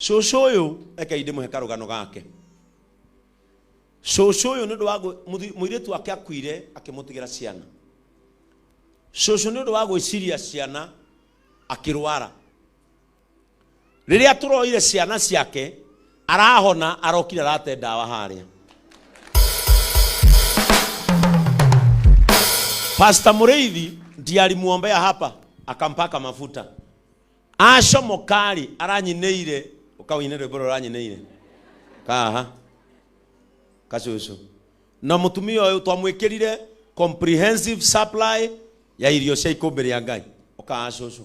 Cũcũ ũyũ reke ndĩmũhe karũgano gake. Cũcũ ũyũ nĩ ũndũ wa mũirĩtu wake akuire akĩmũtigĩra ciana. Cũcũ nĩ ũndũ wa gwĩciria ciana akĩrwara. Rĩrĩa tũroire ciana ciake arahona arokire arate ndawa harĩa. Pastor Mũrĩithi ndiye alimuombea hapa akampaka mafuta. Acomokari aranyinĩire ũkawine rwĩmbo rũrĩa ũranyinĩire kaha kacucu na mũtumia ũyũ twamwĩkĩrire comprehensive supply ya irio cia ikũmbĩ rĩa Ngai ũkaha cucu.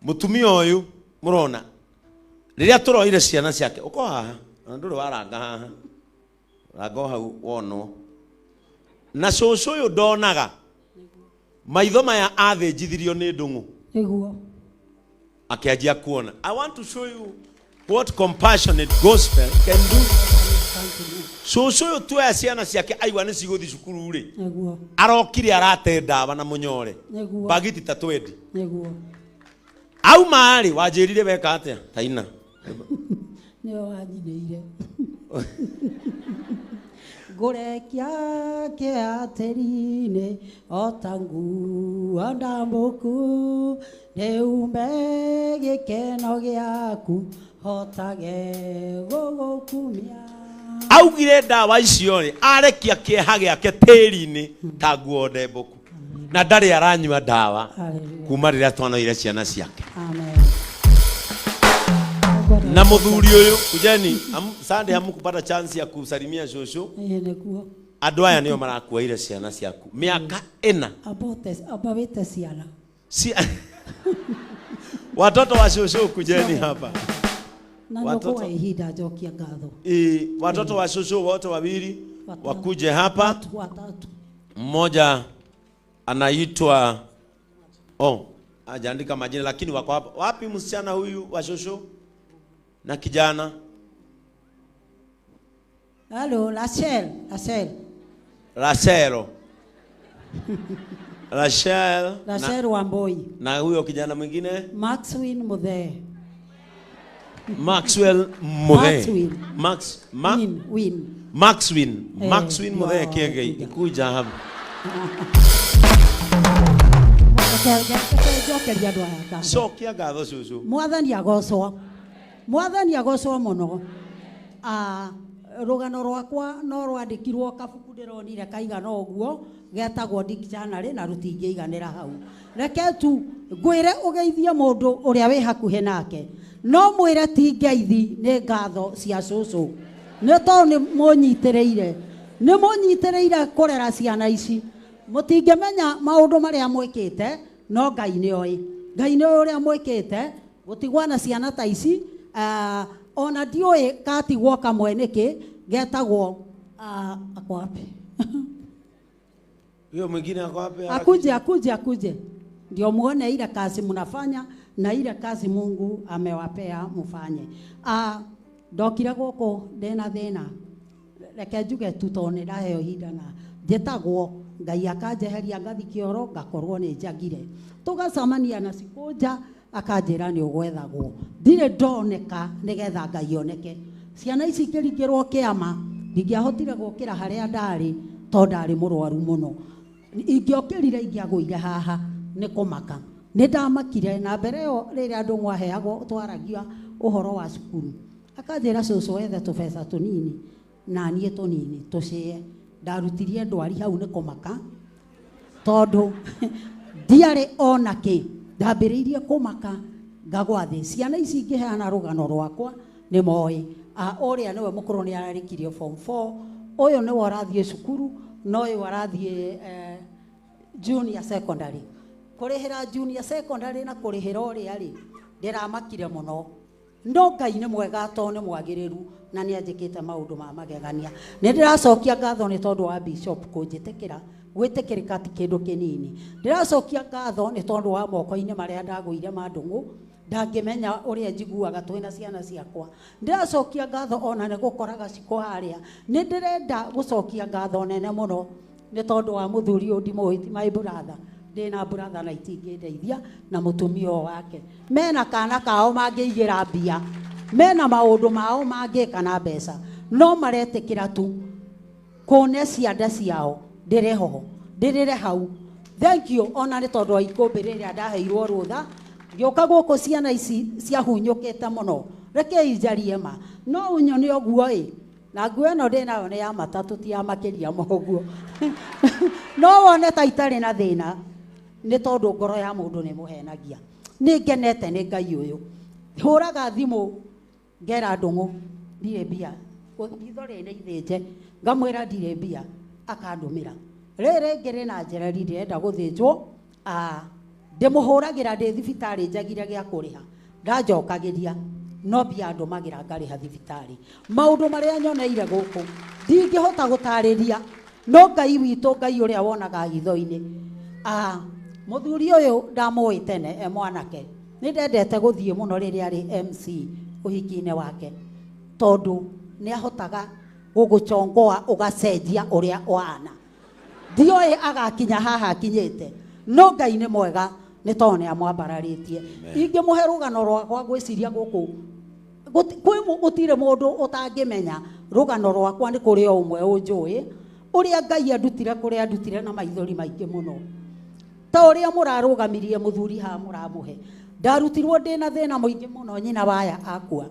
Mũtumia ũyũ mũrona rĩrĩa tũroire ciana ciake ũko haha ona ndũrĩ waranga haha ranga o hau wonwo na cũcũ ũyũ ndonaga maitho maya athĩnjithirio nĩ ndũng'ũ. Nĩguo. Akĩanjia kuona. I want to show you what compassionate gospel can do. Cũcũ ũyũ tuoya ciana ciake aigua nĩ cigũthiĩ cukuru rĩ. Nĩguo. Arokire arate ndawa na mũnyore. Nĩguo. Bagiti ta twendi. Nĩguo. Auma rĩ wanjĩrire weka atĩa? Taina. Nĩwe wanjinĩire. Ngũrekia kĩatĩri-inĩ o ta nguo ndambũku, ndĩumbe gĩkeno gĩaku hotage gũgũkumia. Augire ndawa icio rĩ arekia kĩeha gĩake tĩri-inĩ ta nguo ndembũku na ndarĩ aranyua ndawa Hallelujah. kuma rĩrĩa twanoire ciana ciake. Amen. Na mũthuri ũyũ kujeni Sunday hamukupata chance ya kusalimia shosho. Ĩĩ nĩguo. Andũ aya nĩo marakuoire ciana ciaku mĩaka ĩna. Amba wĩte ciana. Watoto wa shosho kujeni hapa. Na Watoto. nĩũkũhe ihinda njokie ngatho. Watoto wa shosho wote wawili Watatu. wakuje hapa. Watatu. Mmoja anaitwa hajaandika majina lakini wako hapa. Wapi msichana huyu wa shosho na kijana? Hello, Rachel, Rachel. Rachel. Rachel. Rachel Wamboi. Na huyo kijana mwingine? Maxwin Muthee. Maxwell Muthee. Maxwin. Max, Ma, Win, win. Maxwin. Maxwin Muthee Kiengei. Ikuja hapa. Njokeria andũ aya ngatho. Cokia ngatho cucu. Mwathani agocwo. Mwathani agocwo mũno. Rũgano rwakwa no rwandĩkirwo kabuku ndĩronire kaigana ũguo getagwo dictionary na rũtingĩiganĩra hau. Reke tu ngwĩre ũgeithie mũndũ ũrĩa wĩ hakuhĩ nake. No mwĩre ti ngeithi nĩ ngatho cia cũcũ. Nĩ tondũ nĩ mũnyitĩrĩire. Nĩ mũnyitĩrĩire kũrera ciana ici. Mũtingĩmenya maũndũ marĩa mwĩkĩte no Ngai nĩoĩ. Ngai nĩoĩ ũrĩa mwĩkĩte gũtigwa na ciana ta ici. Ona ndiũĩ gatigwo kamwe nĩkĩ getagwo, ako wapi? Huyo mwingine ako wapi? Akuje, akuje, akuje. Ndio muone ile kazi mnafanya na ile kazi Mungu amewapea mfanye. Ndokire gũkũ ndĩna thĩna. Reke njuge tu tondũ nĩ ndaheo ihinda na njĩtagwo Ngai akanjeheria ngathi kĩoro ngakorwo nĩ njagire. Tũgacemania na Sikũnja akanjĩra nĩ ũgwethagwo. Ndirĩ ndoneka nĩgetha Ngai oneke. Ciana ici ikĩringĩrwo kĩama ndingĩahotire gũkĩra harĩa ndarĩ tondũ ndarĩ mũrwaru mũno. Ingĩokĩrire ingĩagũire haha nĩ kũmaka. Nĩ ndamakire na mbere ĩyo rĩrĩa andũ mwaheagwo twaragia ũhoro wa cukuru. Akanjĩra cũcũ ethe tũbeca tũnini na niĩ tũnini tũcĩe. Ndarutirie ndwari hau nĩ kũmaka tondũ ndiarĩ ona kĩ. Ndambĩrĩirie kũmaka ngagwa thĩ. Ciana ici ingĩheana rũgano rwakwa nĩ moĩ. Ũrĩa nĩwe mũkũrũ nĩ ararĩkirie form 4. Ũyũ nĩwe ũrathiĩ cukuru na ũyũ arathiĩ junior secondary. Kũrĩhĩra junior secondary na kũrĩhĩra ũrĩa rĩ ndĩramakire mũno. No Ngai nĩ mwega tondũ nĩ mwagĩrĩru na nĩ anjĩkĩte maũndũ ma magegania. Nĩ ndĩracokia ngatho nĩ tondũ wa bishop kũnjĩtĩkĩra. Gwĩtĩkĩrĩka ti kĩndũ kĩnini. Ndĩracokia ngatho nĩ tondũ wa moko-inĩ marĩa ndagũire ma ndũng'ũ. Ndangĩmenya ũrĩa njiguaga twĩna ciana ciakwa. Ndĩracokia ngatho ona nĩ gũkoraga cikũ harĩa. Nĩ ndĩrenda gũcokia ngatho nene mũno nĩ tondũ wa mũthuri ũyũ ndimũĩ, ti my brother. Ndĩna brother na itingĩndeithia na mũtumia ũyũ wake. Mena kana kao mangĩigĩra mbia. Mena maũndũ mao mangĩka na mbeca, no maretĩkĩra tu kũne ciande ciao. Ndĩrĩ ho, ndĩrĩre hau. Thank you ona nĩ tondũ wa ikũmbĩ rĩrĩa ndaheirwo rũtha ngĩũka gũkũ. Ciana ici ciahunyũkĩte mũno, rekei njarie ma, no ũnyone ũguo ĩ na nguo ĩno ndĩ nayo nĩ ya matatũ, ti ya makĩria ma ũguo. No wone ta itarĩ na thĩna, nĩ tondũ ngoro ya mũndũ nĩ mũhenagia. Nĩ ngenete nĩ Ngai ũyũ. Hũraga thimũ ngera Ndũng'ũ ndirĩ mbia, ritho rĩrĩ nĩ ithĩnje, ngamwĩra ndirĩ mbia, akandũmĩra. Rĩrĩ rĩngĩ rĩna njereri, ndĩrenda gũthĩnjwo. Ndĩmũhũragĩra ndĩ thibitarĩ, njagire gĩa kũrĩha, ndanjokagĩria no mbia ndũmagĩra ngarĩha thibitarĩ. Maũndũ marĩa nyoneire gũkũ ndingĩhota gũtarĩria, no Ngai witũ, Ngai ũrĩa wonaga hitho-inĩ. Mũthuri ũyũ ndamũĩ tene e mwanake, nĩ ndendete gũthiĩ mũno rĩrĩa arĩ MC ũhiki-inĩ wake, tondũ nĩ ahotaga gũgũchongoa ũgacenjia ũrĩa ũhana. Ndioĩ agakinya haha akinyĩte, no Ngai nĩ mwega nĩ tondũ nĩ amwambararĩtie. Ingĩmũhe rũgano rwakwa, ngwĩciria gũkũ gũtirĩ mũndũ ũtangĩmenya rũgano rwakwa. Nĩ kũrĩ o ũmwe ũnjũĩ ũrĩa Ngai andutire kũrĩa andutire na maithori maingĩ mũno, ta ũrĩa mũrarũgamirie mũthuri haha mũramũhe. Ndarutirwo ndĩna thĩna mũingĩ mũno. Nyina waya akua,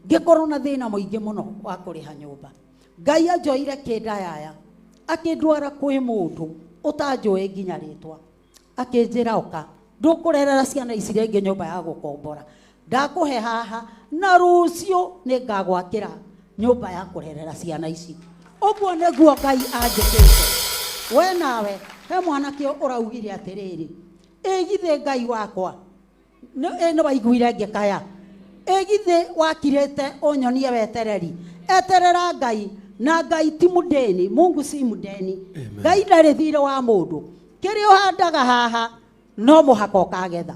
ngĩkorwo na thĩna mũingĩ mũno wa kũrĩha nyũmba. Ngai anjoire kĩnda yaya, akĩndwara kwĩ mũndũ ũtanjũĩ nginya rĩtwa, akĩnjĩra, "Ũka, ndũkũrerera ciana ici rĩngĩ nyũmba ya gũkombora, ndakũhe haha na rũciũ nĩ ngagwakĩra nyũmba ya kũrerera ciana ici." Ũguo nĩguo Ngai anjĩkĩte. We nawe he mwanake ũraugire atĩrĩrĩ, ĩ githĩ Ngai wakwa ĩ nĩ waiguire ngĩkaya? Ĩ githĩ wakirĩte ũnyonie wetereri? Eterera Ngai, na Ngai ti mũndeni. Mungu si mũndeni. Ngai ndarĩ thirĩ wa mũndũ. Kĩrĩa ũhandaga haha no mũhaka ũkagetha.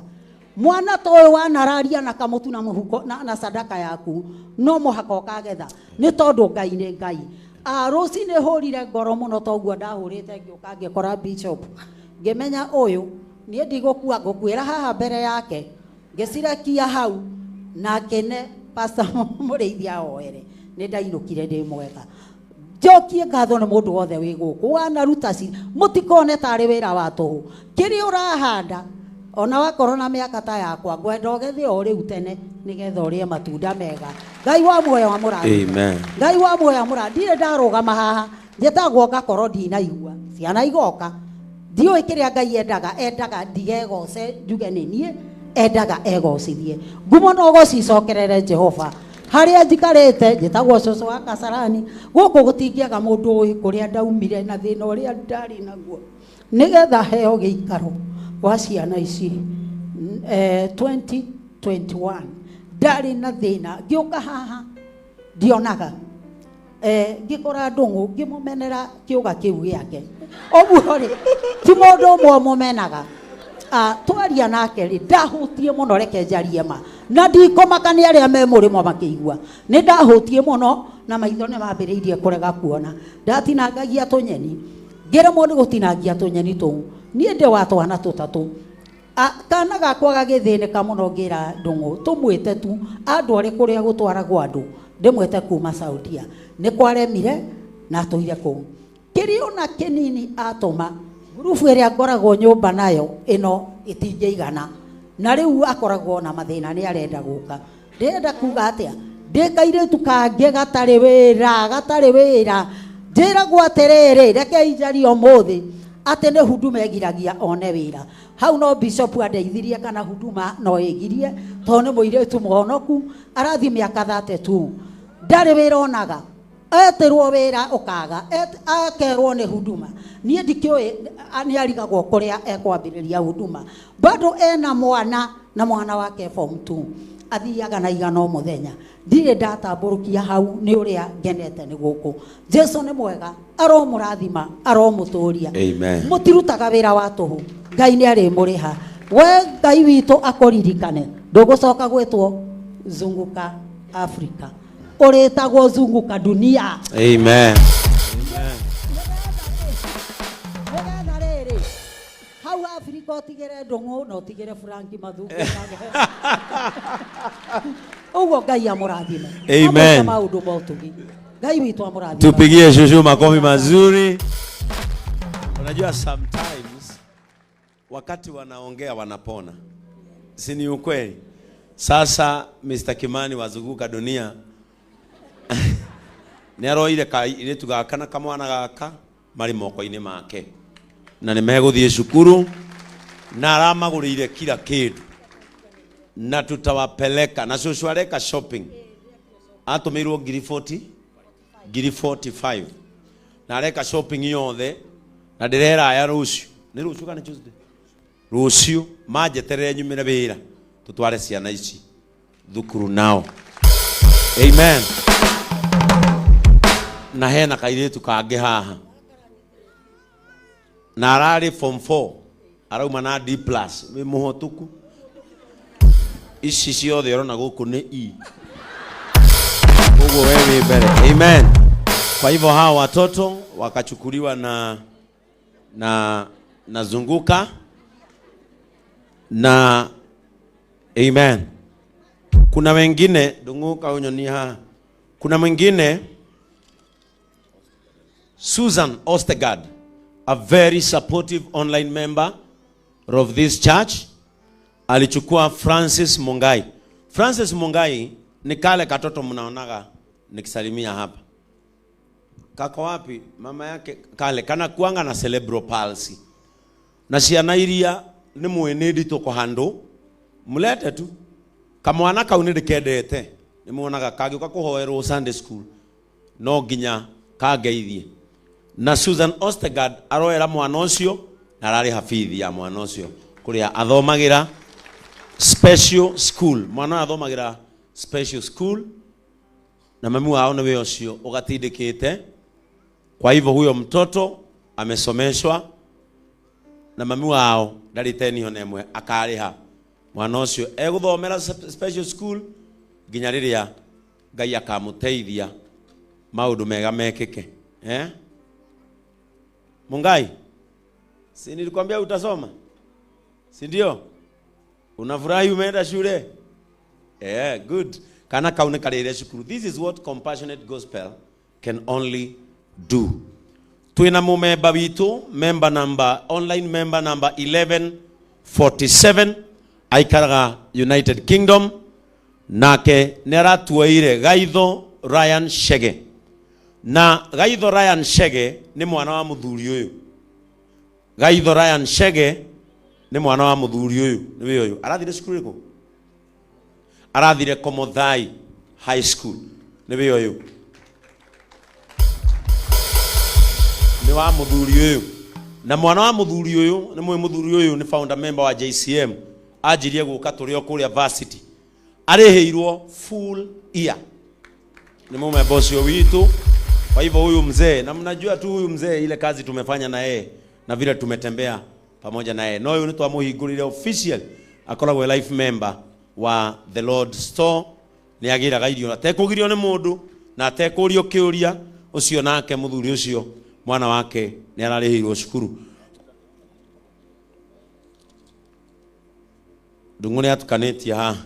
Mwana ta ũyũ wanararia na kamũtu na mũhuko na sadaka yaku, no mũhaka ũkagetha, nĩ tondũ Ngai nĩ Ngai. Rũcinĩ hũrire ngoro mũno toguo ndahũrĩte, ngĩũka ngĩkora bishop, ngĩmenya ũyũ niĩ ndigũkua, ngũkuĩra haha mbere yake. Ngĩcirekia hau na ngĩne Pastor Mũrĩithi ahoere. Nĩ ndainũkire ndĩ mwega. Njokie ngatho nĩ mũndũ wothe wĩ gũkũ wanaruta ci. Mũtikone tarĩ wĩra wa tũhũ. Kĩrĩa ũrahanda, ona wakorwo na mĩaka ta yakwa, ngwenda ũgethe o rĩu tene nĩgetha ũrĩe matunda mega. Ngai wa muoyo amũrathime. Amen. Ngai wa muoyo amũra. Ndirĩ ndarũgama haha, njĩtagwo ngakorwo ndinaigua ciana igoka. Ndiũĩ kĩrĩa Ngai endaga. Endaga ndigegoce njuge nĩ niĩ, endaga egocithie. Ngumo no gũcicokerere Jehova. Harĩa njikarĩte njĩtagwo cũcũ wa Kasarani. Gũkũ gũtingĩaga mũndũ ũĩ kũrĩa ndaumire na thĩna ũrĩa ndarĩ naguo nĩgetha heo gĩikaro gwa ciana ici. 2021 ndarĩ na thĩna, ngĩũka haha ndionaga. Ngĩkora Ndũng'ũ, ngĩmũmenera kĩũga kĩu gĩake ũguo rĩ, ti mũndũ ũmwe ũmũmenaga. Twaria nake rĩ, ndahũtie mũno. Reke njarie ma na ndikũmaka nĩ arĩa me mũrĩmo makĩigua. Nĩ ndahũtie mũno na maitho nĩ mambĩrĩirie kũrega kuona. Ndatinangagia tũnyeni, ngĩremwo nĩ gũtinangia tũnyeni tũu. Niĩ ndĩ wa twana tũtatũ. Kana gakwa gagĩthĩnĩka mũno, ngĩra Ndũng'ũ tũmwĩte tu andware kũrĩa gũtwaragwo andũ, ndĩmwĩte kuma Saudia. Nĩ kwaremire na atũire kũu. Kĩrĩa ona kĩnini atũma ngurubu ĩrĩa ngoragwo nyũmba nayo ĩno ĩtingĩigana, na rĩu akoragwo na mathĩna, nĩ arenda gũka. Ndĩrenda kuga atĩa? Ndĩ kairĩtu kangĩ gatarĩ wĩra, gatarĩ wĩra. Njĩragwo atĩrĩrĩ, reke njarie ũmũthĩ atĩ nĩ huduma ĩgiragia one wĩra. Hau no bishop andeithirie, kana huduma no ĩgirie, tondũ nĩ mũirĩtu mũhonoku, arathiĩ mĩaka 32, ndarĩ wĩra onaga. Etĩrwo wĩra ũkaga, akerwo nĩ huduma. Niĩ ndikĩũĩ, nĩ arigagwo kũrĩa ekwambĩrĩria huduma. Bado ena mwana na mwana wake form 2, athiaga na igana o mũthenya. Ndirĩ ndatambũrũkia hau nĩ ũrĩa ngenete nĩ gũkũ. Jesu nĩ mwega, aromũrathima, aromũtũria. Amen. Mũtirutaga wĩra wa tũhũ, Ngai nĩ arĩmũrĩha. We Ngai witũ akũririkane. Ndũgũcoka gwĩtwo Zunguka Africa, ũrĩtagwo Zunguka Dunia. Amen. Nĩgetha rĩrĩ hau Afrika ũtigĩre Ndũng'ũ na ũtigĩre Franki Mathungu. Ũguo Ngai amũrathime. Amen. Amwĩke maũndũ ma ũtugi. Ngai witũ amũrathime. Tupigie shushu makofi mazuri. Unajua sometimes wakati wanaongea wanapona, si ni ukweli? Sasa Mr. Kimani wazunguka dunia nĩ aroire kairĩtu gaka na kamwana gaka marĩ moko-inĩ make na nĩ megũthiĩ cukuru na aramagũrĩire kila kĩndũ na tutawapeleka na cũcũ areka shopping atũmĩirwo ngiri 40 ngiri 45 na areka shopping yothe na ndĩreraya rũciũ nĩ rũciũ kana Tuesday rũciũ manjeterere nyumĩre wĩra tũtware ciana ici thukuru nao. Amen. Na hena kairĩtu kangĩ haha na ararĩ form 4 arauma na D plus wĩ mũhotuku ici ciothe ũrona gũkũ nĩ E koguo wewe wĩ mbere. Amen. Kwa hivyo hawa watoto wakachukuliwa na nazunguka na amen. Kuna wengine dunguka unyonia haha. Kuna mwingine Susan Ostergaard, a very supportive online member of this church, alichukua Francis Mungai. Francis Mungai ni kale katoto mnaonaga nikisalimia hapa. Kako wapi? Mama yake kale kana kuanga na cerebral palsy. Na ciana iria ni mwene nditũ kũhandũ mulete tu kamwana kau nĩ ndĩkendete nĩ muonaga kangĩũka kũhoerwo Sunday school no nginya kangeithie. Na Susan Ostergaard aroera mwana ũcio na ararĩha bithi ya mwana ũcio kũrĩa athomagĩra special school. Mwana ũyũ athomagĩra special school na mami wao nĩwe ũcio ũgatindĩkĩte. Kwa hivyo huyo mtoto amesomeshwa na mami wao ndarĩ teni ona ĩmwe akarĩha mwana ũcio egũthomera special school nginya rĩrĩa Ngai akamũteithia maũndũ mega mekĩke. Eh? Mungai, si nilikwambia utasoma? Si ndio? Unafurahi umeenda shule? Yeah, good. Kana kau nĩ karĩire cukuru. This is what compassionate gospel can only do. Twina mumemba witũ, member number, online member number 1147, aikaraga United Kingdom, nake nĩ aratuoire Gaitho Ryan Shege. Na Gaitho Ryan Shege nĩ mwana wa mũthuri ũyũ. Gaitho Ryan Shege nĩ mwana wa mũthuri ũyũ, nĩwe ũyũ. Arathire cukuru ĩrĩkũ? Arathire Komothai High School, nĩwe ũyũ. Nĩ wa mũthuri ũyũ. Na mwana wa mũthuri ũyũ, nĩ mũĩ mũthuri ũyũ nĩ founder member wa JCM. Anjirie gũka tũrĩ o kũrĩa varsity. Arĩhĩirwo full year. Ni mumemba ũcio witũ. Kwa hivyo huyu mzee, na mnajua tu huyu mzee ile kazi tumefanya na yeye na vile tumetembea pamoja na yeye. No huyu nĩ twamũhingũrire official akoragwo life member wa The Lord Store. Nĩ agĩraga irio atekũgirio nĩ mũndũ na atekũrio kĩũria. Ũcio nake mũthuri ũcio mwana wake nĩ ararĩhĩirwo cukuru. Ndung'u nĩ atukanĩtie haha.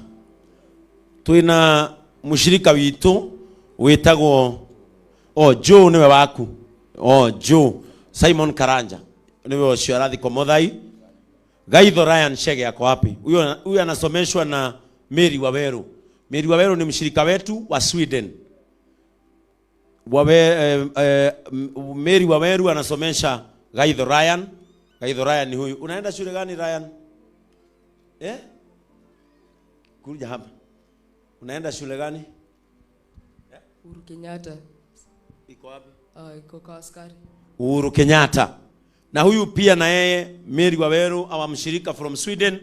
Twĩna mũshirika witũ wĩtagwo o Joe, nĩwe waku. O Joe Simon Karanja nĩwe ũcio arathi Komothai. Gaitho Ryan Shege ako wapi? Huyo anasomeshwa na Mary Waweru. Mary Waweru ni mshirika wetu wa Sweden. Mary Waweru anasomesha Gaitho Ryan. Gaitho Ryan ni huyu. Unaenda shule gani Ryan? Eh? Kuja hapa. Unaenda shule gani? Uhuru Kenyatta. Iko wapi? Iko kwa askari. Uhuru Kenyatta. Na huyu pia na yeye Mary Waweru our mshirika from Sweden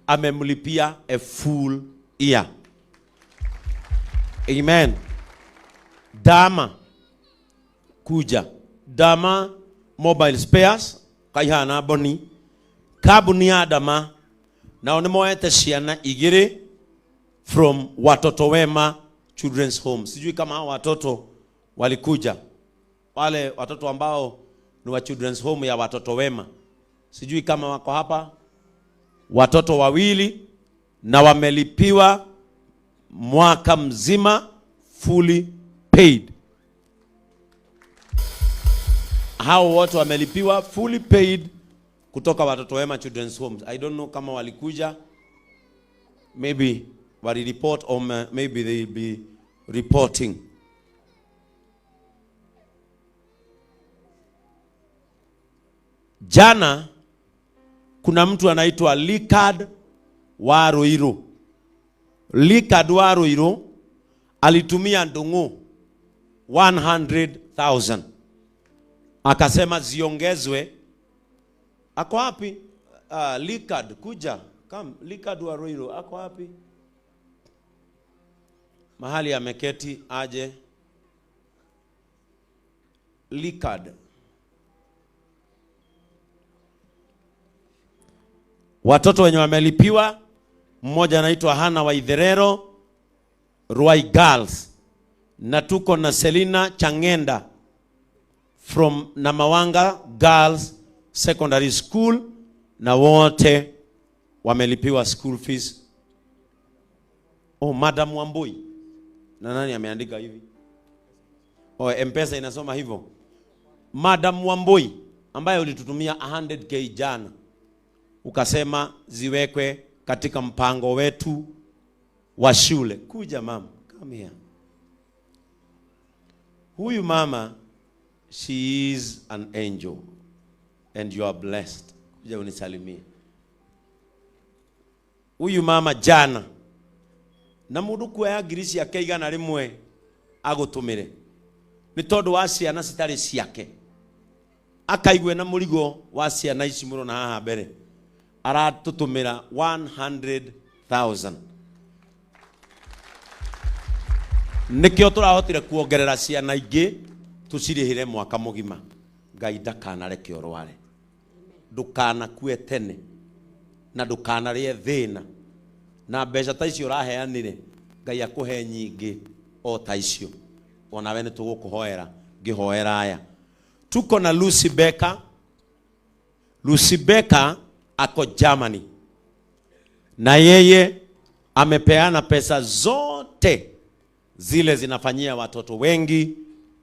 amemlipia a full year. Amen. Dama kuja. Dama Mobile Spares kaihana boni. Kambuni ya Dama nao nĩ moete ciana igĩrĩ from Watoto Wema Children's Home. Sijui kama hao watoto walikuja. Wale watoto ambao ni wa Children's Home ya Watoto Wema. Sijui kama wako hapa. Watoto wawili na wamelipiwa mwaka mzima fully paid. Hao wote wamelipiwa fully paid kutoka Watoto Wema Children's Homes. I don't know kama walikuja, maybe walireport or maybe they'll be reporting. Jana kuna mtu anaitwa Likard Waruiru. Likard Waruiru alitumia ndungu 100,000. Akasema ziongezwe. Ako wapi? Likard kuja. Come, Likard Waruiru ako wapi? Mahali ameketi aje. Likard. Watoto wenye wamelipiwa, mmoja anaitwa Hana Waitherero, Ruai Girls, na tuko na Selina Changenda from Namawanga Girls Secondary School, na wote wamelipiwa school fees. Oh, Madam Wambui. Na nani ameandika hivi? Oh, M-Pesa inasoma hivyo. Madam Wambui ambaye ulitutumia 100k jana, ukasema ziwekwe katika mpango wetu wa shule. Kuja mama, come here. Huyu mama, she is an angel and you are blessed. Kuja unisalimie. Huyu mama jana na mundu kuoya ngiri ciake igana rimwe agutumire ni tondu wa ciana citari ciake, akaigue na murigo wa ciana ici murona haha mbere, aratutumira 100,000. Nikio turahotire kuongerera ciana ingi tucirihire mwaka mugima. Ngai ndakanareke urware, ndukanakue tene, na ndukanarie thina, na mbeca ta icio uraheanire Ngai akuhe nyingi o ta icio. Onawe ni tugukuhoera, ngihoera aya. Tuko na Lucy Becker. Lucy Becker ako Germany, na yeye amepeana pesa zote zile zinafanyia watoto wengi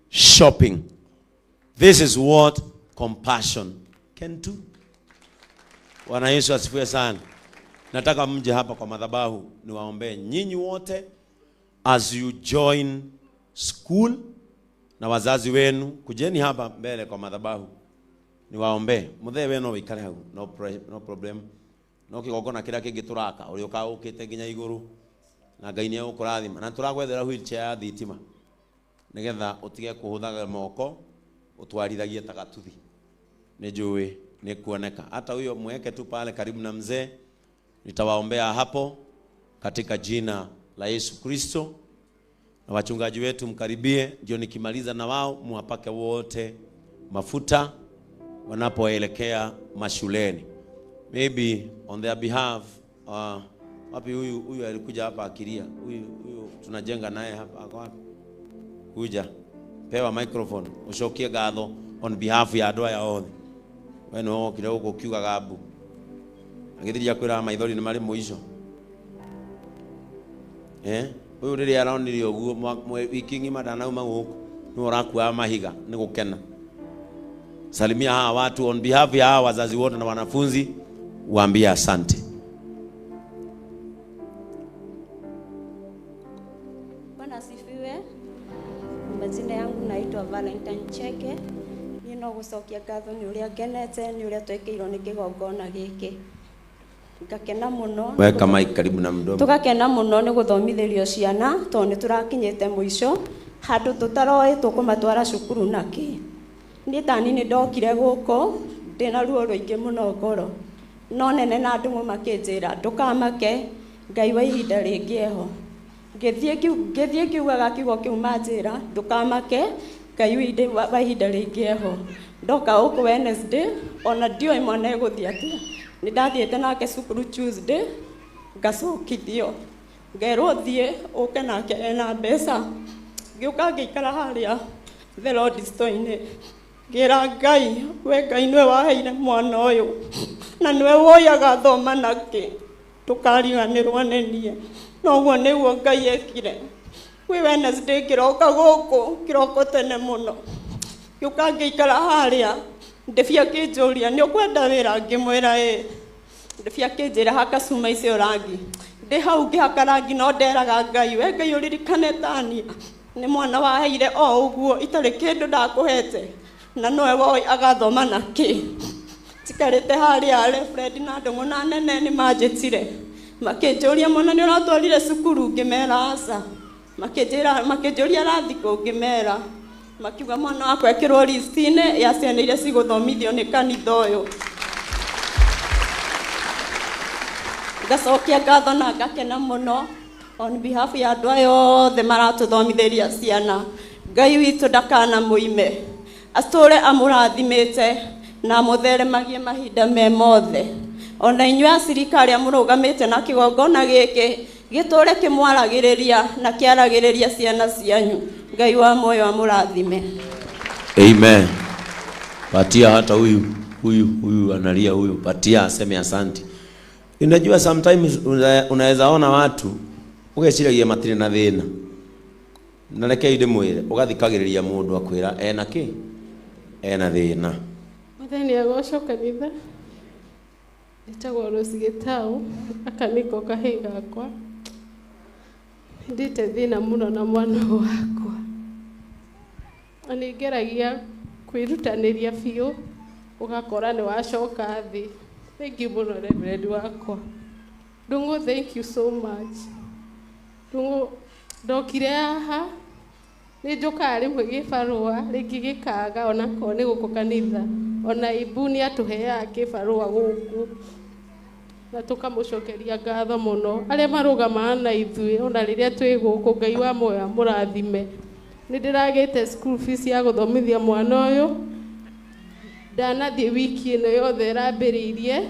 shopping. This is what compassion can do. Bwana Yesu asifiwe sana. Nataka mje hapa kwa madhabahu niwaombee nyinyi wote as you join school, na wazazi wenu kujeni hapa mbele kwa madhabahu niwaombee. Muthee wenu wikare hau, no no problem. No kigongona kiria kingi turaka uri uka ukite nginya iguru, na Ngai ni egukurathima. Na turagwethera wheelchair ya thitima nigetha utige kuhuthaga moko utwarithagie ta gatuthi. Ni njui ni kuoneka. Hata huyo mweke tu pale karibu na mzee, nitawaombea hapo katika jina la Yesu Kristo. Na wachungaji wetu mkaribie, ndio nikimaliza na wao muwapake wote mafuta wanapoelekea mashuleni. Maybe on their behalf, wapi huyu alikuja hapa akilia, huyu tunajenga naye hapa, ako wapi? Kuja pewa microphone ucokie ngatho on behalf ya andũ aya othe. We nĩwe wokire gũkũ ũkiugaga mbu, agĩthiria kwĩra maithori nĩ marĩ mũico. Ũyũ rĩrĩa aronire ũguo wiki ng'ima ndanauma gũkũ, nĩwe ũrakuaga mahiga nĩ gũkena. Salimia hawa watu on behalf ya hawa wazazi wote na wanafunzi, waambie asante. Bwana asifiwe. Majina yangu naitwa Valentine Cheke. Niĩ no gũcokia ngatho nĩ ũrĩa ngenete nĩ ũrĩa twekĩirwo nĩ kĩgongona gĩkĩ. Ngakena mũno. Weka mic karibu na mdomo. Tũgakena mũno nĩ gũthomithĩrio ciana tondũ nĩ tũrakinyĩte mũico handũ tũtaroĩ tũkũmatwara cukuru nakĩ. Niĩ tani nĩ ndokire gũkũ ndĩna ruo rũingĩ mũno ngoro, no nene na ndũng'ũ makĩnjĩra ndũkamake, Ngai wa ihinda rĩngĩ eho. Ngĩthiĩ ngiugaga kiugo kĩu manjĩra ndũkamake, Ngai wa ihinda rĩngĩ eho. Ndoka gũkũ Wednesday ona ndiũĩ mwana egũthiĩ atĩa. Nĩ ndathiĩte nake cukuru Tuesday ngacokithio, ngerwo thiĩ ũke nake ena mbeca. Ngĩũka ngĩikara harĩa The Lord store-inĩ, ngĩra Ngai, we Ngai nĩwe waheire mwana ũyũ na nĩwe woyaga thoma nake, ndũkariganĩrwo nĩ niĩ. No ũguo nĩguo Ngai ekire. Kwĩ Wednesday ngĩroka gũkũ kĩroko tene mũno, ngĩũka ngĩikara harĩa, ndĩbi akĩnjũria, "Nĩ ũkwenda wĩra?" Ngĩmwĩra, "Ĩ." Ndĩbi akĩnjĩra, "Haka cuma icio rangi." Ndĩ hau ngĩhaka rangi, no nderaga Ngai, "We Ngai, ũririkane Tania nĩ mwana waheire o ũguo, itarĩ kĩndũ ndakũhete, na nowe woĩ agathoma na kĩ." Njikarĩte harĩa, Reverend na Ndũng'ũ na nene nĩ manjĩtire, makĩnjũria, "Mwana nĩ ũratwarire cukuru?" Ngĩmera, "Aca." Makĩnjĩra, makĩnjũria rathikũ, ngĩmera. Makiuga mwana wakwa ekĩrwo list-inĩ ya ciana iria cigũthomithio nĩ kanitha ũyũ. Ngacokia ngatho na ngakena mũno on behalf ya andũ aya othe maratũthomithĩria ciana. Ngai witũ ndakanamũime, atũre amũrathimĩte na amũtheremagie mahinda me mothe. Ona inyuĩ acirika arĩa mũrũgamĩte na kĩgongona gĩkĩ, gĩtũre kĩmwaragĩrĩria na kĩaragĩrĩria ciana cianyu. Ngai wa muoyo amũrathime. Amen. Patia hata huyu huyu huyu analia huyu, patia aseme asante. Unajua, sometimes unaweza ona watu ugeciragia matirĩ na thĩna, na reke ndĩmwĩre, ũgathikagĩrĩria mũndũ akwĩra ena kĩ, ena thĩna. Mwathani agocwo. Kanitha, njĩtagwo Rose Gĩtau, aka nĩko kahĩĩ gakwa. Ndĩte thĩna mũno na mwana wakwa, na nĩ ngeragia kwĩrutanĩria biũ, ũgakora nĩ wacoka thĩ. Thank you mũno, Reverend wakwa Ndung'u, thank you so much, Ndung'u. Ndokire haha, nĩ njũkaga rĩmwe gĩbarũa rĩngĩ gĩkaga, onakorwo nĩ gũkũ kanitha, ona ibu nĩ atũheaga kĩbarũa gũkũ na tũkamũcokeria ngatho mũno. Arĩa marũgamaga na ithuĩ ona rĩrĩa twĩ gũkũ, Ngai wa muoyo amũrathime. Nĩ ndĩragĩte school fees ya gũthomithia mwana ũyũ. Ndanathiĩ wiki ĩno yothe ĩrambĩrĩirie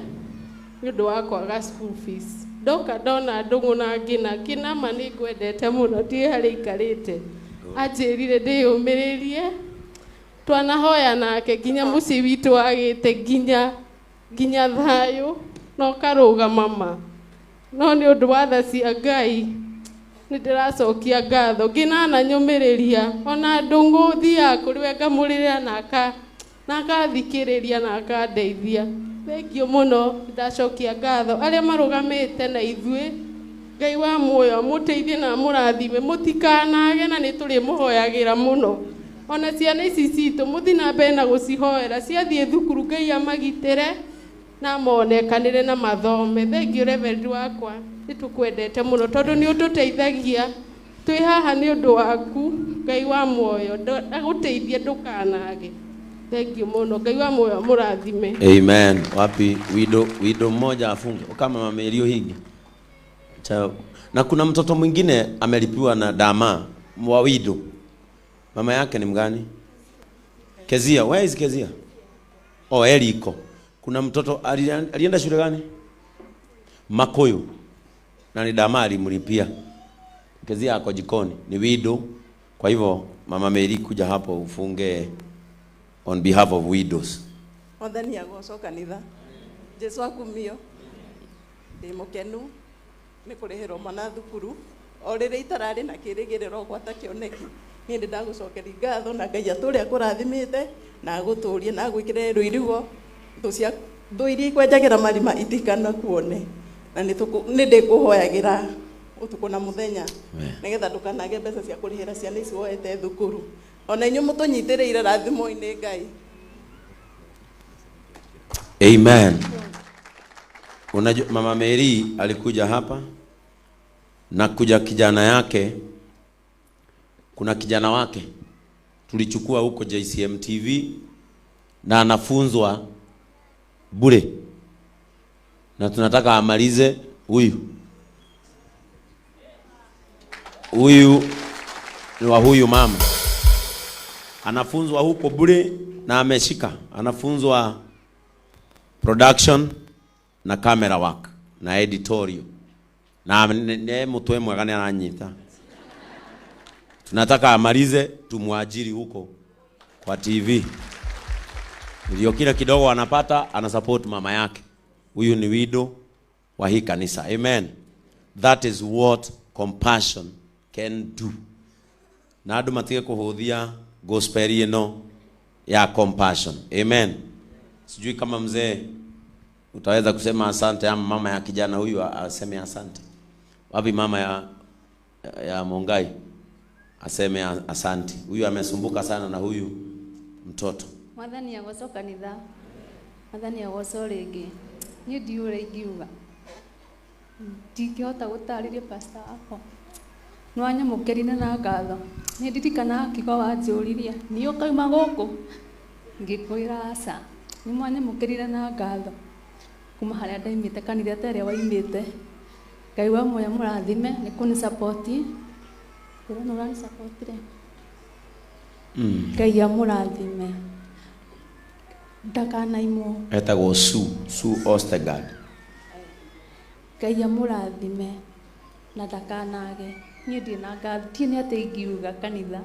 nĩ ũndũ wa kwaga school fees. Ndoka ndona Ndũng'ũ na ngĩna ngĩna, ma nĩ ngwendete mũno. Ndiĩ harĩa ikarĩte, anjĩrire ndĩyũmĩrĩrie. Twanahoya nake nginya mũciĩ witũ wagĩte nginya thayũ na ũkarũgama ma, no nĩ ũndũ wa tha cia Ngai nĩ ndĩracokia ngatho. Ngĩna ananyũmĩrĩria, ona Ndũng'ũ thiaga kũrĩ we ngamũrĩrĩra na akathikĩrĩria na akandeithia. Thengiũ mũno, ndacokia ngatho. Arĩa marũgamĩte na ithuĩ, Ngai wa muoyo amũteithie na amũrathime. Mũtikanage, na nĩ tũrĩmũhoyagĩra mũno. Ona ciana ici citũ, mũthiĩ na mbere na gũcihoera ciathiĩ thukuru, Ngai amagitĩre na monekanĩre na mathome. Thengiũ, Reverend wakwa, nĩ tũkwendete mũno tondũ nĩ ũtũteithagia. Twĩ haha nĩ ũndũ waku. Ngai wa muoyo agũteithie, ndũkanage. Thengiũ mũno, Ngai wa muoyo amũrathime. Amen. Wapi widow? Widow mmoja afunge kama mama hingi cha. Na kuna mtoto mwingine amelipiwa na dama wa widow. Mama yake ni mgani? Kezia. Where is Kezia? Oh, Eli iko. Kuna mtoto alienda shule gani? Makoyo. Na ni dama alimlipia. Kezia ako jikoni, ni widow. Kwa hivyo Mama Mary, kuja hapo ufunge on behalf of widows. Mwathani agocwo. Kanitha, Jesu akumio. Ndĩ mũkenu nĩ kũrĩhĩrwo mwana thukuru o rĩrĩa itararĩ na kĩrĩgĩrĩro gwata kĩoneki. Niĩ nĩ ndagũcokeria ngatho, na Ngai atũre akũrathimĩte na agũtũrie na agwĩkĩre rũirigo. Thũ cia thũ iria ikwenjagĩra marima itikanakuone, na nĩ ndĩkũhoyagĩra ũtukũ na mũthenya nĩgetha ndũkanage mbeca cia kũrĩhĩra ciana ici woete thukuru. Ona inyuĩ mũtũnyitĩrĩire, rathimwo-inĩ Ngai. Amen. Unajua, Mama Mary alikuja hapa na kuja kijana yake, kuna kijana wake tulichukua huko JCM TV na anafunzwa bure, na tunataka amalize. Huyu huyu ni wa huyu mama, anafunzwa huko bure na ameshika, anafunzwa production na camera work na editorial, na ne mutwe mwega nĩ aranyita. Tunataka amalize tumwajiri huko kwa TV, ndio kile kidogo anapata ana support mama yake. Huyu ni widow wa hii kanisa. Amen. That is what Compassion can do. Na andũ matige kũhũthia gospel ĩno ya compassion. Amen. Sijui kama mzee utaweza kusema asante ama mama ya kijana huyu aseme asante. Wapi mama ya Mongai aseme asante. Huyu amesumbuka sana na huyu mtoto. Mwathani agocwo kanitha. Mwathani agocwo rĩngĩ. Niĩ ndiũĩ ũrĩa ingiuga. Ndingĩhota gũtarĩria pastor wakwa. Nĩ wanyamũkĩrire na ngatho. Nĩ ndirikanaga kiugo wanjũririe, niĩ ũkauma gũkũ? Ngĩkwĩra aca. Nĩ mwanyamũkĩrire na ngatho. Kuma harĩa ndaimĩte kanitha ta ĩrĩa waimĩte. Ngai wa muoyo mũrathime nĩ kũni support. Ndĩrona ũrani support rĩ. Ngai amũrathime. Ndakanaimwo. Etagwo Sue, Sue Ostergaard. Ngai amũrathime na ndakanage. Niĩ ndirĩ na ngatho, ndiũĩ nĩ atĩa ingiuga kanitha.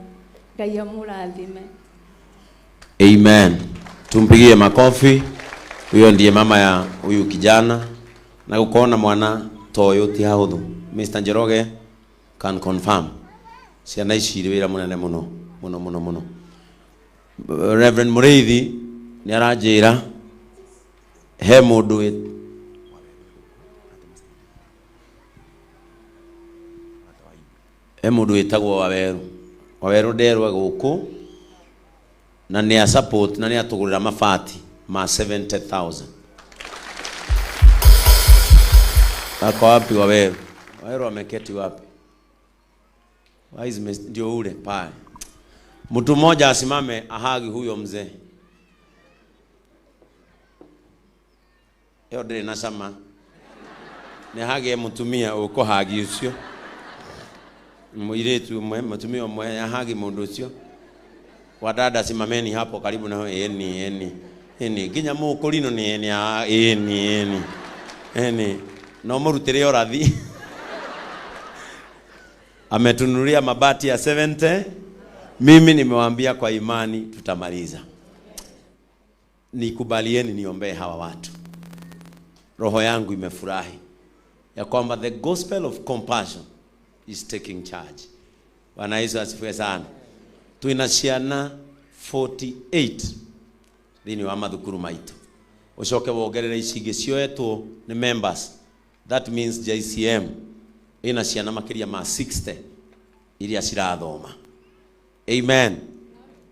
Ngai amũrathime. Amen. Tumpigie makofi. Huyo ndiye mama ya huyu kijana. Na gũkorwo mwana ta ũyũ ti hahũthũ. Mr. Njoroge can confirm. Ciana ici irĩ wĩra mũnene mũno mũno mũno mũno. Reverend Mũrĩithi nĩ aranjĩra he mũndũ he mũndũ wĩtagwo Waweru. Waweru nderwo gũkũ na nĩ a support na nĩ atũgũrĩra mabati ma 70,000. Ako wapi Waweru? Waweru ameketi wapi? Why is ndio ule pale. Mtu mmoja asimame ahagi huyo mzee. Ĩyo ndĩrĩ na cama. Nĩ hagĩe mũtumia ũkũhagi ũcio. Mũirĩtu ũmwe, mũtumia ũmwe ahagi mũndũ ũcio. Wadada simameni hapo karibu na eni eni. Eni nginya mũkũrino nĩ eni eni eni. Eni no mũrutĩre ũrathi. Ametunulia mabati ya 70. Mimi nimewaambia kwa imani tutamaliza. Nikubalieni niombee hawa watu. Roho yangu imefurahi ya kwamba the gospel of compassion is taking charge. Bwana Yesu asifiwe sana. Twina ciana 48 thĩinĩ wa mathukuru maitũ. Ũcoke wongerere ici ingĩ cioetwo nĩ members. That means JCM ĩna ciana makĩria ma 60 iria cirathoma. Amen.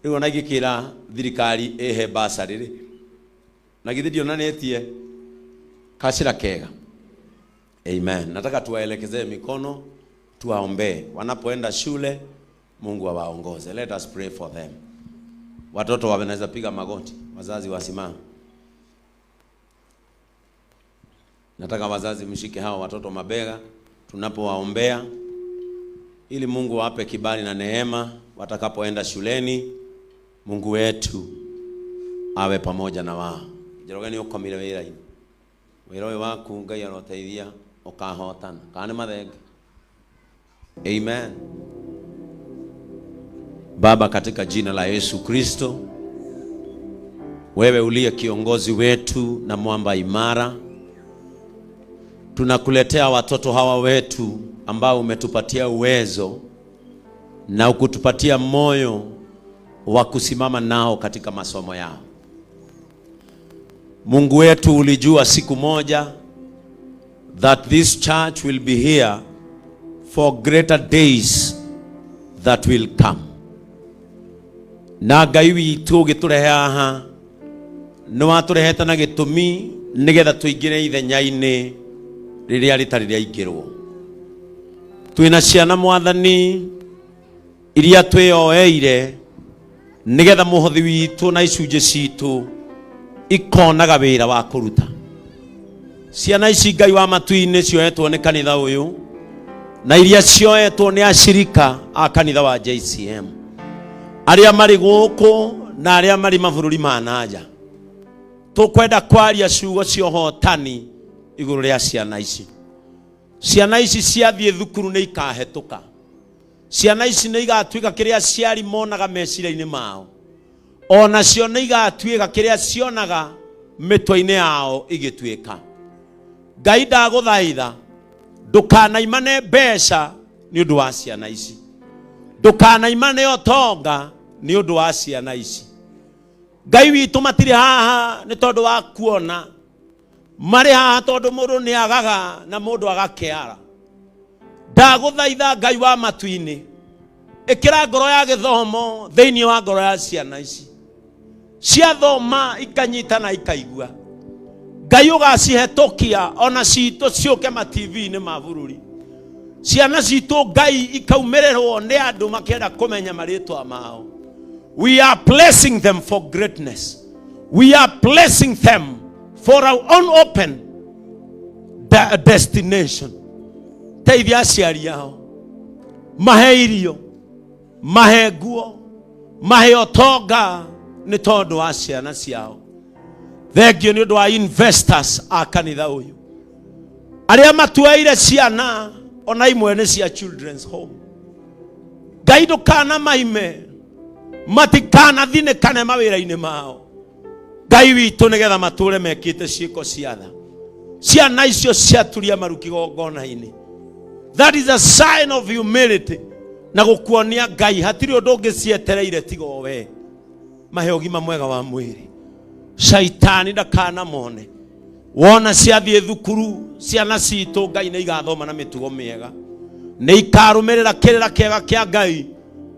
Rĩu ona ingĩkĩra thirikari ĩhe bursary rĩ, na githĩ ndionanĩtie kacĩra kega. Amen. Nataka tuwaelekezee mikono, tuwaombee wanapoenda shule, Mungu awaongoze. Let us pray for them. Watoto wanaweza piga magoti, wazazi wasimame. Nataka wazazi mshike hawa watoto mabega tunapowaombea, ili Mungu awape kibali na neema watakapoenda shuleni. Mungu wetu awe pamoja na wao. Njoroge nĩ ũkomire wĩra-inĩ. Wĩra ũyũ waku Ngai aroteithia ũkahotana. Kana nĩ mathenge. Amen. Baba, katika jina la Yesu Kristo, wewe uliye kiongozi wetu na mwamba imara, tunakuletea watoto hawa wetu ambao umetupatia uwezo na ukutupatia moyo wa kusimama nao katika masomo yao. Mungu wetu, ulijua siku moja that this church will be here for greater days that will come. Na Ngai witũ ũgĩtũrehe haha nĩ watũrehete na gĩtũmi nĩgetha tũingĩre ithenya-inĩ rĩrĩa rĩtarĩ rĩaingĩrwo. Twĩna ciana Mwathani iria twĩyoeire nĩgetha mũhothi witũ na icunjĩ citũ ikonaga wĩra wa kũruta. Ciana ici Ngai wa matu-inĩ cioetwo nĩ kanitha ũyũ na iria cioetwo nĩ acirika a kanitha wa JCM arĩa marĩ gũkũ na arĩa marĩ mabũrũri ma nanja, tũkwenda kwaria ciugo cia ũhotani igũrũ rĩa ciana ici. Ciana ici ciathiĩ thukuru nĩ ikahetũka. Ciana ici nĩ igatuĩka kĩrĩa aciari monaga meciria-inĩ mao, onacio nĩ igatuĩka kĩrĩa cionaga mĩtwe-inĩ yao igĩtuĩka. Ngai ndagũthaitha ndũkanaimane mbeca Nĩ ũndũ wa ciana ici. Ndũkanaimane ũtonga nĩ ũndũ wa ciana ici. Ngai witũ, matirĩ haha nĩ tondũ wa kuona, marĩ haha tondũ mũndũ nĩ agaga na mũndũ agakĩara. Ndagũthaitha, Ngai wa matu-inĩ, ĩkĩra ngoro ya gĩthomo thĩinĩ wa ngoro ya ciana ici. Ciathoma ikanyita na ikaigua, Ngai ũgacihetũkia ona citũ ciũke ma TV-inĩ ma bũrũri. Ciana citũ, Ngai, ikaumĩrĩrwo nĩ andũ makĩenda kũmenya marĩtwa mao. We are blessing them for greatness. We are blessing them for our own open destination. Teithia aciari ao, mahe irio, mahe nguo, mahe ũtonga nĩ tondũ wa ciana ciao. Thengiũ nĩ ũndũ wa investors a kanitha ũyũ arĩa matueire ciana, ona imwe nĩ cia children's home. Ngai, ndũkana maime, matikanathinĩkane mawĩra-inĩ mao, Ngai witũ, nĩgetha matũre mekĩte ciĩko cia tha. Ciana icio ciaturia maru kĩgongona-inĩ, that is a sign of humility na gũkuonia, Ngai, hatirĩ ũndũ ũngĩ cietereire tiga o we. Mahe ũgima mwega wa mwĩrĩ, caitani ndakanamone. Wona ciathiĩ thukuru, ciana citũ, Ngai, nĩ igathoma na mĩtugo mĩega, nĩ ikarũmĩrĩra kĩrĩra kĩega kĩa Ngai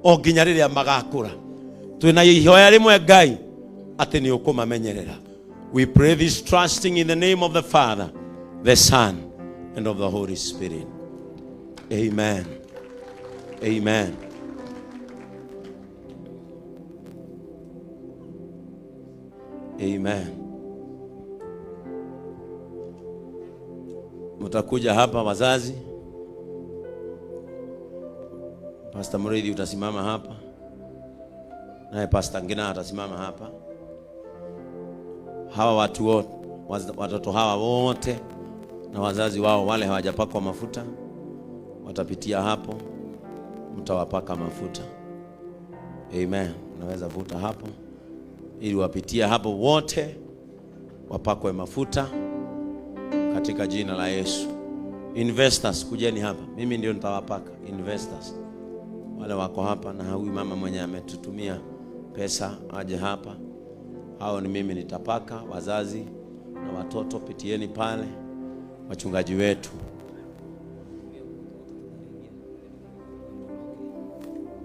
o nginya rĩrĩa magakũra. Twĩna ihoya rĩmwe, Ngai, atĩ nĩ ũkũmamenyerera. We pray this trusting in the name of the Father, the Son and of the Holy Spirit. Amen, amen. Amen. Mtakuja hapa wazazi. Pastor Muriithi utasimama hapa. Naye Pastor Ngina atasimama hapa. Hawa watu wote, watoto hawa wote na wazazi wao wale hawajapakwa mafuta watapitia hapo, mtawapaka mafuta. Amen. Unaweza vuta hapo ili wapitie hapo wote wapakwe mafuta katika jina la Yesu. Investors, kujeni hapa, mimi ndio nitawapaka. Investors wale wako hapa, na huyu mama mwenye ametutumia pesa aje hapa. Hao ni mimi nitapaka. Wazazi na watoto pitieni pale, wachungaji wetu.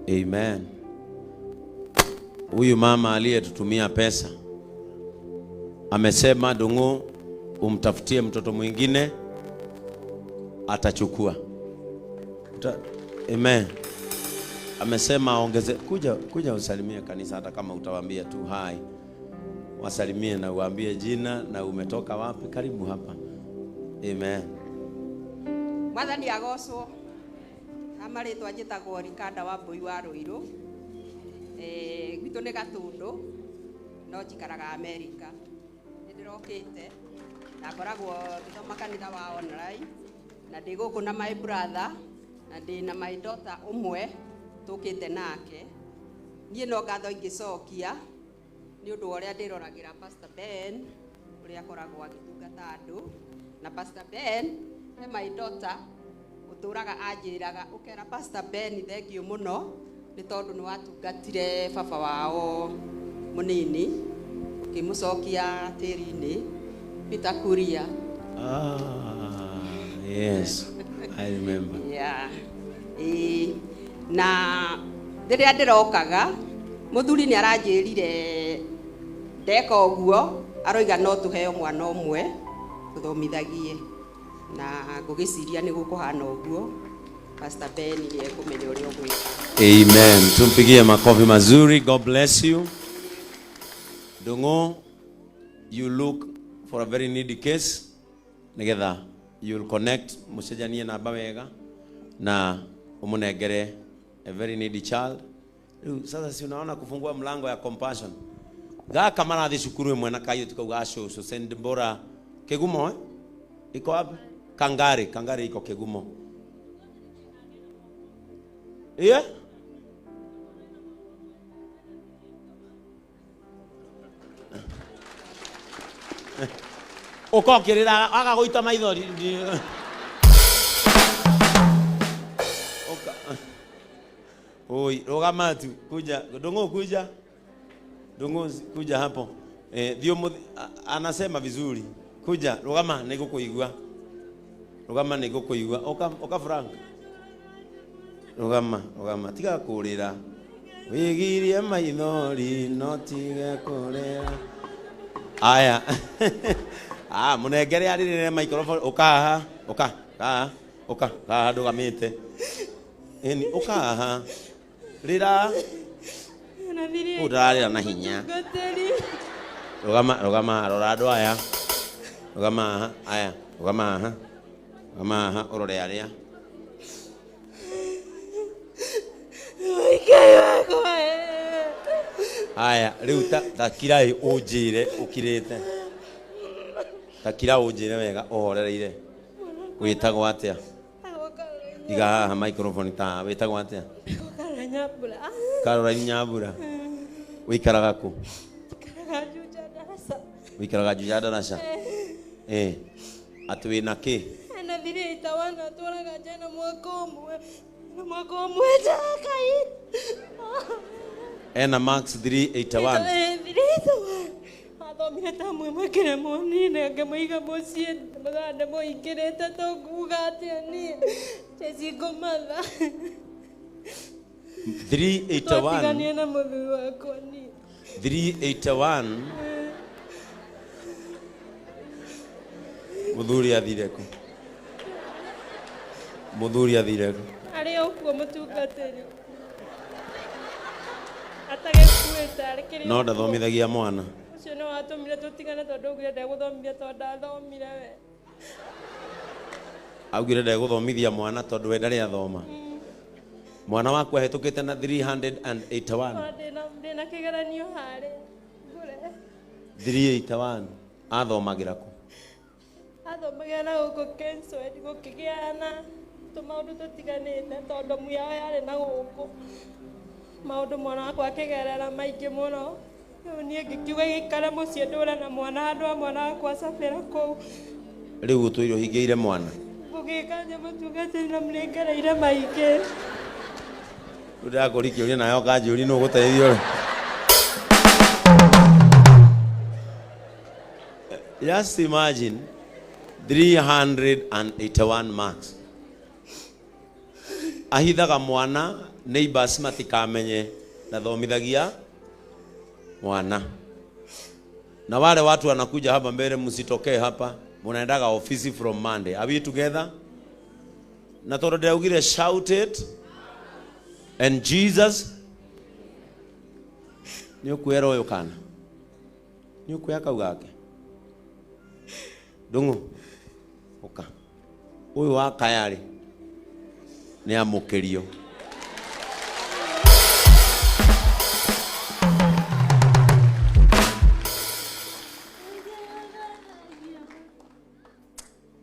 Amen. Huyu mama aliyetutumia pesa amesema, "Dungu, umtafutie mtoto mwingine atachukua." Amen. Amesema aongeze. Kuja, kuja usalimie kanisa, hata kama utawaambia tu hi. Wasalimie na uambie jina na umetoka wapi. Karibu hapa. Amen. Mwathani agocwo. Na marĩtwa njĩtagwo Rikanda wa Mbũi wa Rũirũ. Gwitũ nĩ Gatũndũ, no njikaraga Amerika. Nĩ ndĩrokĩte na ngoragwo ngĩthoma kanitha wa online, na ndĩ gũkũ na my brother na ndĩ na my daughter ũmwe tũkĩte nake. Niĩ no ngatho ingĩcokia nĩ ũndũ wa ũrĩa ndĩroragĩra Pastor Ben, ũrĩa akoragwo agĩtungata andũ. Na Pastor Ben he my daughter ũtũraga anjĩraga, "Ũkera Pastor Ben thengiũ mũno nĩ tondũ nĩ watungatire baba wao mũnini, ũkĩmũcokia tĩri-inĩ, Peter Kuria." Ah, yes. I remember. Yeah. Ĩĩ. Na rĩrĩa ndĩrokaga, mũthuri nĩ aranjĩrire ndeka ũguo aroiga no tũheo mwana ũmwe tũthomithagie, na ngũgĩciria nĩ gũkũhana ũguo. Pastor Ben nĩ ekũmenya ũrĩa ũgwĩka. Amen. Tumpigie makofi mazuri. God bless you. Dungo, you look for a very needy case. Nigetha you'll connect, mucenjanie namba wega na umunengere a very needy child. Rĩu sasa si unaona kufungua mlango ya compassion. Gaka marathi cukuru ĩmwe na kairĩtu kau ga cũcũ St. Bora Kĩgumo, eh? Iko wapi? Kangari, Kangari iko Kĩgumo. Yeah? Ũkokĩrĩra aga gũita maithori. Ũka. Oi, rũgama tu, kuja. Ndung'u kuja. Ndung'u kuja hapo. Thio anasema vizuri. Kuja, rũgama nĩngũkũigua. Rũgama nĩngũkũigua. Oka, oka Frank. Rũgama, rũgama. Tiga kũrĩra. Wĩgirie maithori no tige kũrĩra. Aya. Ah, mũnengere arĩrĩre microphone. Ũka haha, ũka, haha, ũka, haha ndũgamĩte. Ĩni, ũka haha. Rĩra. Ũũ ndararĩra na hinya. Rũgama, rũgama, rora andũ aya. Rũgama haha, aya, rũgama haha. Rũgama haha, ũrore arĩa. Aya, rĩu ta kirai ũnjĩre ũkirĩte. Ta kira ũnjĩre wega ũhorereire. Wĩtagwo atĩa? Iga haha microphone ta wĩtagwo atĩa? Caroline Nyambura. Wĩikaraga kũ? Wĩikaraga Juja Ndaraca? Eh. Atĩ wĩna kĩ? Ena 381 atwaraga njena mwaka ũmwe. Na mwaka ũmwe njakai. Ena max 381. 381. Athomire ta mwe kĩremwo niĩ na ngĩmũiga mũciĩ mathaa ndĩmũingĩrĩte tũnguga atĩa niĩ ndĩcingũmatha. 381. Twatiganire na mũthuri wakwa niĩ. 381. Mũthuri athire kũ? Mũthuri athire kũ? Arĩ o kuo mũtungatĩri. Atagĩkuĩte arĩ kĩrĩ No ndathomithagia mwana. Ũcio nĩ watũmire tũtigane tondũ augire ndegũthomithia tondũ ndathomire we. Augire ndegũthomithia mwana tondũ we ndarĩ athoma. Mwana waku ahĩtũkĩte na 381. Ona ndĩna kĩgeranio harĩa. Ngũre. 381. Athomagĩra kũ? Athomagĩra na gũkũ Kenswed gũkĩgĩa na tũmaũndũ tũtiganĩte tondũ mu yao yarĩ na gũkũ. Maũndũ mwana wakwa akĩgerera maingĩ mũno. Rĩu niĩ ngĩkiuga gĩikare mũciĩ ndũre na mwana handũ ha mwana wakwa acabĩra kũu. Rĩu ũtũire ũhingĩire mwana. Ngũgĩka atĩa mũtungatĩri na mũnĩngereire maingĩ. Rĩu ndĩrakũria kĩũria nawe ũkanjũria nũ ũgũteithio rĩ. Just imagine 381 marks. Ahithaga mwana neighbors matikamenye nathomithagia mwana. Na wale watu wanakuja hapa mbele, msitokee hapa, munaendaga ofisi from Monday. Are we together? Na tondu ndiraugire shout it and Jesus ni ukwera uyu kana ni ukuya kau gake Ndung'u uka uyu wa kaya ri ni amukirio.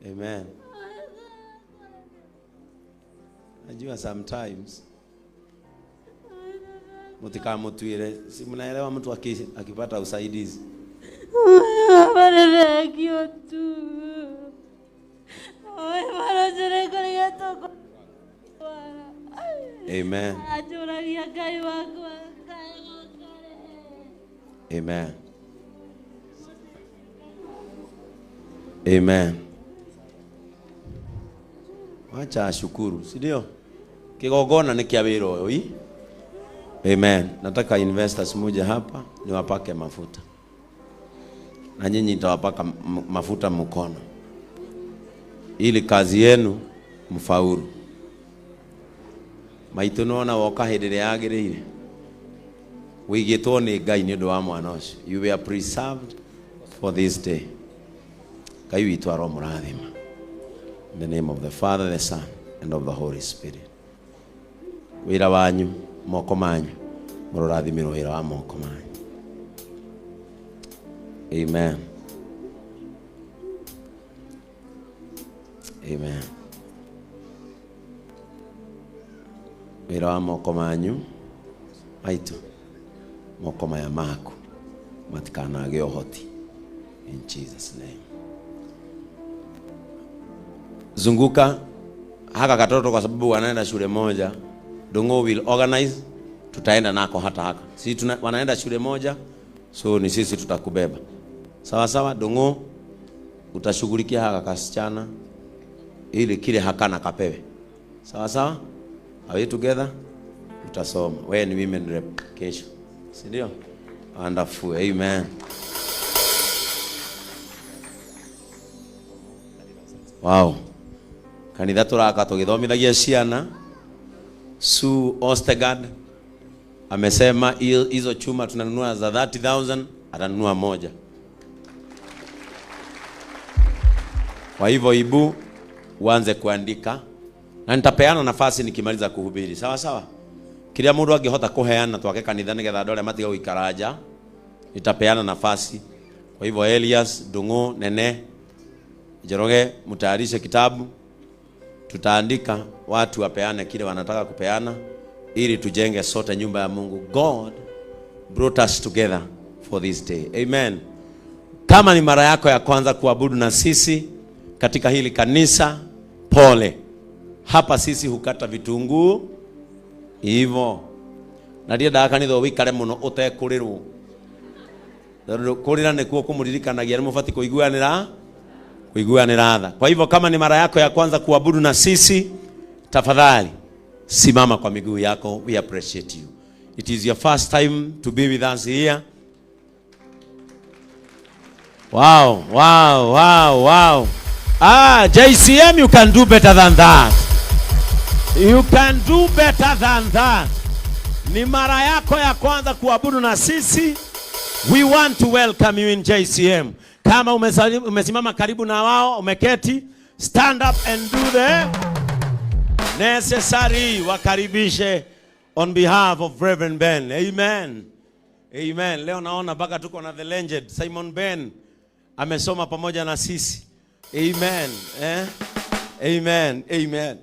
Amen. Najua sometimes mutikamutwire, si mnaelewa mtu akipata usaidizi. Amen. Amen. Amen. Wacha ashukuru, si ndio? Kigongona ni kia wĩra ũyũ, i? Amen. Nataka investors muje hapa niwapake mafuta. Na nyinyi nitawapaka mafuta mkono. Ili kazi yenu mfaulu. Maitu nona woka hĩndĩ ĩrĩa yagĩrĩire. Wĩigĩtwo nĩ Ngai nĩ ũndũ wa mwana ũcio. You were preserved for this day. Ngai witũ aromũrathima. In the name of the Father, the Son, and of the Holy Spirit. Wĩra wanyu, moko manyu, mũrorathimirwo wĩra wa moko manyu. Amen. Amen. Wĩra wa moko manyu, maitũ, moko maya maku, matikanage ũhoti. In Jesus' name. Zunguka haka katoto kwa sababu wanaenda shule moja. Dongo will organize, tutaenda nako hata haka. Sisi wanaenda shule moja, so ni sisi tutakubeba. Sawa sawa, Dongo utashughulikia haka kasichana ili kile hakana kapewe. Sawa sawa? Are we together? Utasoma. Wewe ni women rep kesho. Si ndio? Wonderful. Amen. Wow. Kanitha turaka tugithomithagia ciana. Sue Ostergaard amesema hizo chuma tunanunua za 30,000, atanunua moja. Kwa hivyo ibu uanze kuandika, na nitapeana nafasi nikimaliza kuhubiri. Sawa sawa? Kiria mundu angihota kuheana twake kanitha nigetha andu aria matiga guikara nja, nitapeana nafasi. Kwa hivyo Elias, Ndung'u, Nene, Njoroge, mtayarishe kitabu, tutaandika watu wapeane kile wanataka kupeana ili tujenge sote nyumba ya Mungu. God brought us together for this day. Amen. Kama ni mara yako ya kwanza kuabudu na sisi katika hili kanisa, pole. Hapa sisi hukata vitunguu hivyo. Na ndiendaga kanitha ũikare mũno ũtekũrĩrwo. Tondũ kũrĩra nĩkuo kũmũririkanagia nĩ mũbatiĩ kũiguanĩra tha. Kwa hivyo kama ni mara yako ya kwanza kuabudu na sisi, tafadhali simama kwa miguu yako. We appreciate you. It is your first time to be with us here. Wow, wow, wow, wow. JCM, you can do better than that. You can do better than that. Ni mara yako ya kwanza kuabudu na sisi. We want to welcome you in JCM. Kama umesimama karibu na wao, umeketi, stand up and do the necessary. Wakaribishe on behalf of Reverend Ben. Amen. Amen. Leo naona mpaka tuko na the legend Simon Ben amesoma pamoja na sisi. Amen. Amen. Amen.